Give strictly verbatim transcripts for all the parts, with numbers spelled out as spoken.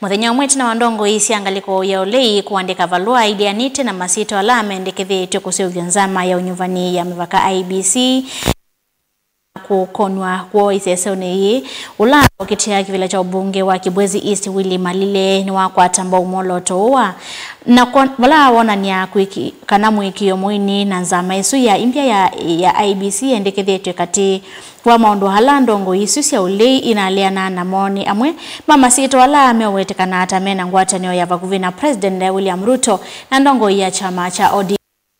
Mũthenya ũmwe ĩtina wa ndongoi sya ngalĩko ya ũlei kũandĩka valũa ileanĩte na masyĩtwa ala mendekethĩtw'e kũseũvya nzama ya ũnyuvani ya mĩvaka I E B C, kũkonw'a kwoo iseseonĩ yĩĩ, ũla ũkĩtĩa kĩvĩla kya ũmbunge wa Kibwezi East Willy Malile nĩwakwata mbau mwolooto ũũ wa na kwa, vala wonany'a kwĩki-, kana mũĩkĩĩo mũini na nzama ĩsu ya imbya ya, ya I E B C yendekethĩtw'e katĩ wa maũndũ ala ndongoi isu sya ũlei inaleanaa namo nĩ amwe ma masyĩtwa ala meũwetekanaa ta mena ngwatanĩo ya vakuvĩ na President William Ruto na ndongoi ya kyama kya O D M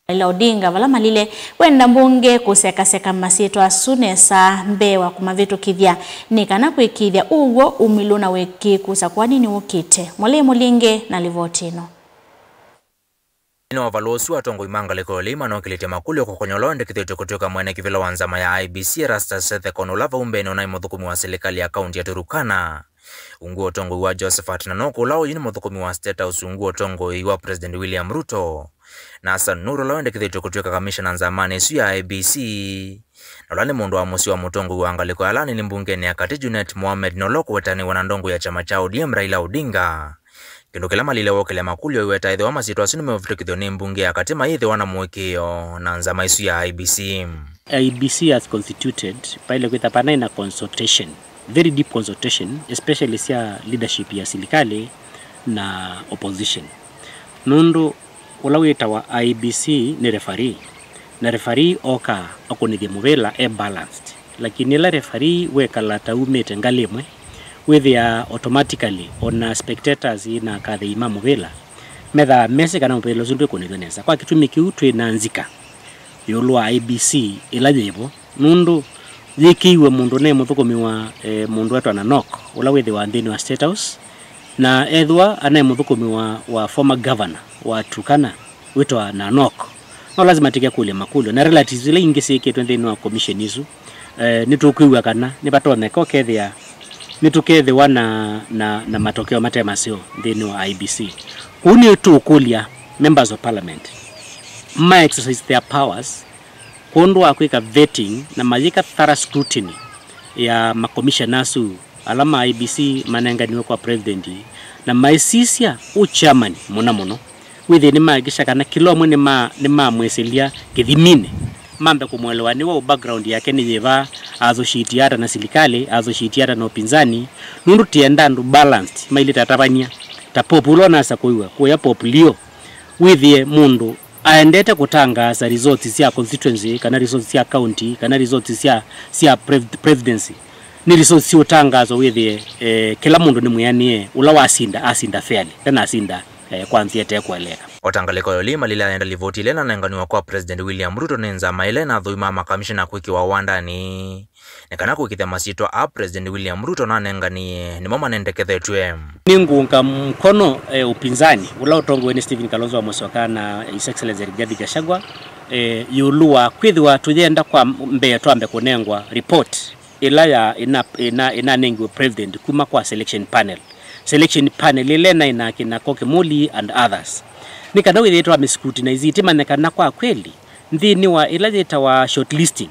Raila Odinga, vala Malile wenda mbunge kũsekaseka masyĩtwa asu nesa mbee wa kũmavĩtũkĩthya nĩ kana kũĩkĩĩthya ũw'o, umĩlu na wĩkĩĩku sakũanĩ nĩwũkĩte. Mũlei Mũlinge na livoti ĩno. Nthĩnĩ wa valũa ũsu, atongoi ma ngalĩko ya ũlei manokĩlĩtye makũlyo kũkonya ũla wendekethĩtw'e kũtw'ĩka mwene kĩvĩla wa nzama ya I E B C, Erastus Ethekon, ũla vau mbeenĩ ũnaĩ mũthũkũmi wa silikalĩ ya kaunti ya Turkana. Ungu wa ũtongoi wa Josephat Nanok, ũla ũyũ nĩ mũthũkũmi wa State House ungu wa ũtongoi wa President William Ruto, na Hassan Nur, ũla wendekethĩtw'e kũtw'ĩka kamishana nzamanĩ ĩsu ya I E B C, na ũla nĩ mũndũ wa mũsyĩ wa mũtongoi wa ngalĩko ya Lanini mbungenĩ ya katĩ Junet Mohamed, na ũla ũkũwetanĩw'a na ndongoi ya kyama kya O D M Raila Odinga. Kĩndũ kĩla Malile wokĩlya makũlyo, aiweta ethĩwa masyĩtwa asu nĩmeũvĩtũkĩthw'a nĩ mbunge ya katĩ mayĩthĩwa na mũĩkĩĩo na nzama ĩsu ya I E B C. I E B C as constituted, vaĩle kwĩtha vanaĩ na consultation, very deep consultation, especially sya leadership ya silikalĩ na opposition. Nũndũ ũla wĩtawa I E B C nĩ referee, na referee okaa akũnĩthye mũvĩla e balanced. Lakini ĩla referee wekala ta umĩte ngalĩ ĩmwe, wĩthĩaa automatically ona spectators na akathei ma mũvĩla methaa mesĩ kana mũvĩla ũsu ndwĩkũnĩthw'a nesa. Kwa kĩtumi kĩu twĩ na nzika ĩũlũ wa I E B C ĩla yĩvo, nũndũ yĩkĩiwe mũndũ ne mũthũkũmi wa, eh, mũndũ wetwa Nanok, ũla wĩthĩwa nthĩnĩ wa State House, na ethĩwa anaĩ mũthũkũmi wa, wa former governor wa Turkana wĩtawa Nanok, no lazima tĩkekũlya makũlyo. Na relatives ila ingĩ syĩkĩtwe nthĩnĩ wa commission isu, eh, nĩtũkwĩw'a kana nĩvatonyeka ũkethĩa nĩtũkethĩwa na, na, na matokeo mate maseo nthĩnĩ wa I E B C. Kũu nĩtũkũlya members of parliament ma exercise their powers kwondũ wa kwĩka vetting na mayĩka thorough scrutiny ya makomishana asu ala ma I E B C manenganiwe kwa president, na maisisya ũ chairman mũna mũno, wĩthĩe nĩmahakikisha kana kĩla ũmwe nĩma-, nĩmamwĩsĩlya kĩthiminĩ, mambe kũmũelewa nĩ waũ, background yake nĩ yĩva, associate ata na silikalĩ, associate ata na ũpinzani, nũndũ tienda andũ balanced, mailĩte atavany'a. Ta Pope ũla ũnasakũiwe, kũya Pope Leo, wĩthĩe mũndũ aendete kũtangaasa results sya constituency, kana results sya county, kana results sya, sya prev-, presidency. Nĩ results siũtangaaswa wĩthĩe, eh, kĩla mũndũ nĩ mwĩanĩe, ũla wasinda, asinda fairly, ndanasinda, eh, kwa nzĩa ĩte kũeleeka. O ta ngalĩko ya ũlei, Malile ayenda livoti ĩla ĩnanenganiwa kwa President William Ruto nĩ nzama ĩla ĩnathũimaa makamishana kwĩkĩwa wandanĩ. Nĩ kana kũĩkĩĩthya masyĩtwa aa President William Ruto nanenganie nĩmo manendekethetw'e. Nĩngũunga mkono, eh, upinzani ũla ũtongoew'e nĩ Stephen Kalonzo wa Musyoka na His Excellency Rigathi Gachagua, eh, ĩũlũ wa kwĩthĩwa tũyenda kwa mbee twambe kũnengwa report ĩla ya ĩna, ĩna, ĩnanengiwe president kuma kwa selection panel. Selection panel ĩla ĩnaĩ na kĩna Kokemoli and others. Nĩ kana wĩthĩe twamĩ scrutinize, ĩtĩmanye kana kwa kweli nthĩnĩ wa ĩla yĩtawa shortlisting,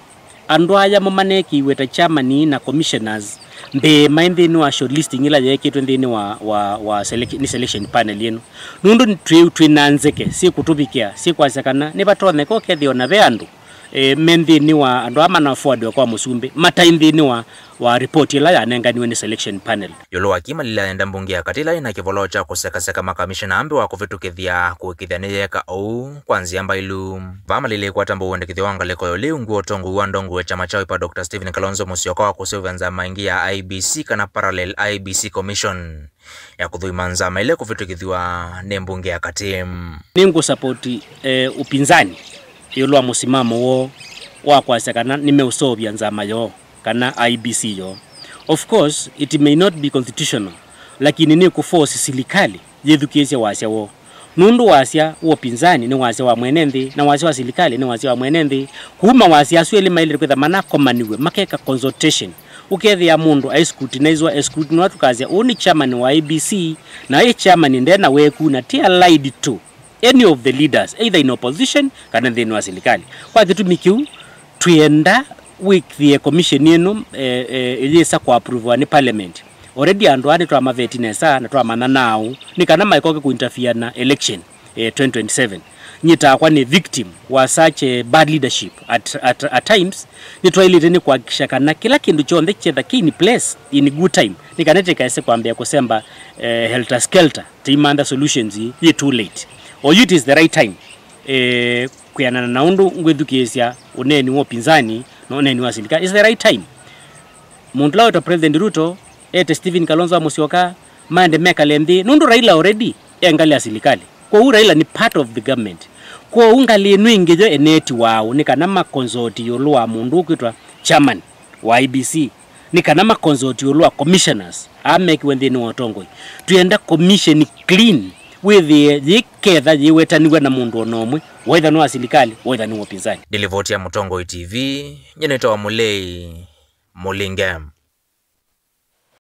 andũ aya mo manekĩiwe ta chairman na commissioners mbee maĩ nthĩnĩ wa shortlisting ĩla yeekĩtwe nthĩnĩ wa, wa, wa selec-, nĩ selection panel ĩno. Nũndũ twĩ, twĩ na nzeke syĩkũtũvikĩa, syĩkwasya kana nĩvatonyeka ũkethĩa ona ve andũ, eh, me nthĩnĩ wa andũ aa manaforwardĩwa kwa mũsumbĩ mataĩ nthĩnĩ wa, wa report ĩla yanenganiwe nĩ selection panel. Ĩũlũ wa kĩĩ, Malile ayenda mbunge ya katĩ ĩla ĩna kĩvoloo kya kũsekaseka makamishana mbee wa kũvĩtũkĩthya kũĩkĩĩthya nĩyeeka ũu kwa nzĩa mbailu. Vaa Malile ĩkwata mbau wendekethyo wa ngalĩko ya ũlei ungu wa ũtongoi wa ndongoi wa kyama kya Wiper Doctor Stephen Kalonzo Musyoka wa kũseũvya nzama ĩngĩ ya I E B C kana parallel I E B C commission ya kũthũima nzama ila ikũvĩtũkĩthw'a nĩ mbunge ya katĩ. Nĩngũsapoti, eh, upinzani ĩũlũ wa mũsimamo woo wa kwasya kana nĩmeũseũvya nzama yoo kana I E B C yoo. Of course, it may not be constitutional, lakini nĩkũforce silikalĩ yĩthukĩĩsye wasya woo. Nũndũ wasya wa ũpinzani nĩ wasya wa mwene nthĩ, na wasya wa silikalĩ nĩ wasya wa mwene nthĩ. Kuma wasya asu elĩ maĩlĩte kwĩtha manakomaniw'e, makeka consultation. Ũkethĩa mũndũ aiscrutinizewa, escrutinizewa tũkasya, ũũ nĩ chairman wa I E B C, na ĩ chairman nde na weku, na ti allied to any of the leaders, either in opposition kana nthĩnĩ wa silikalĩ. Kwa kĩtumi kĩu, twĩenda wĩthĩe commission ĩno, eh, eh, ĩyĩsa kũapprovewa nĩ parliament. Already andũ aa nĩtwamaveti nesa na twamanya naaũ nĩ kana maikoke kũinterfere na election eh, twenty twenty-seven. Nyie takwa nĩ victim wa such a bad leadership at, at, at times. Nĩtwaĩlĩte nĩ kuhakikisha kana kĩla kĩndũ kyonthe kyetha kĩ in place in good time, nĩ kana tĩkaese kwambĩa kũsemba eh, helter skelter, tĩimantha solutions yĩ too late. Oyu it is the right time eh, kwĩanana na ũndũ ngwĩthukĩĩsya ũneeni wa ũpinzani na ũneeni wa silikalĩ. It's the right time. Mũndũ ũla wĩtwa President Ruto ete Stephen Kalonzo wa Musyoka maende mekale nthĩ, nũndũ Raila already e ngalĩ ya silikalĩ. Kwoou Raila nĩ part of the government. Kwoou ngalĩ ĩno ĩngĩ yo ĩneetiwa aũ nĩ kana makonsoti ĩũlũ wa mũndũ ũkwĩtwa chairman wa I E B C, nĩ kana makonsoti ĩũlũ wa commissioners aa mekiwe nthĩnĩ wa ũtongoi. Twĩenda commission clean, wĩthĩe yĩketha yĩwetanĩw'a na mũndũ o na ũmwe, waitha nĩ wa silikalĩ, waitha nĩ wa ũpinzani. Nĩ livoti ya Mũtongoi T V, nyie nĩtawa Mũlei Mũlinge.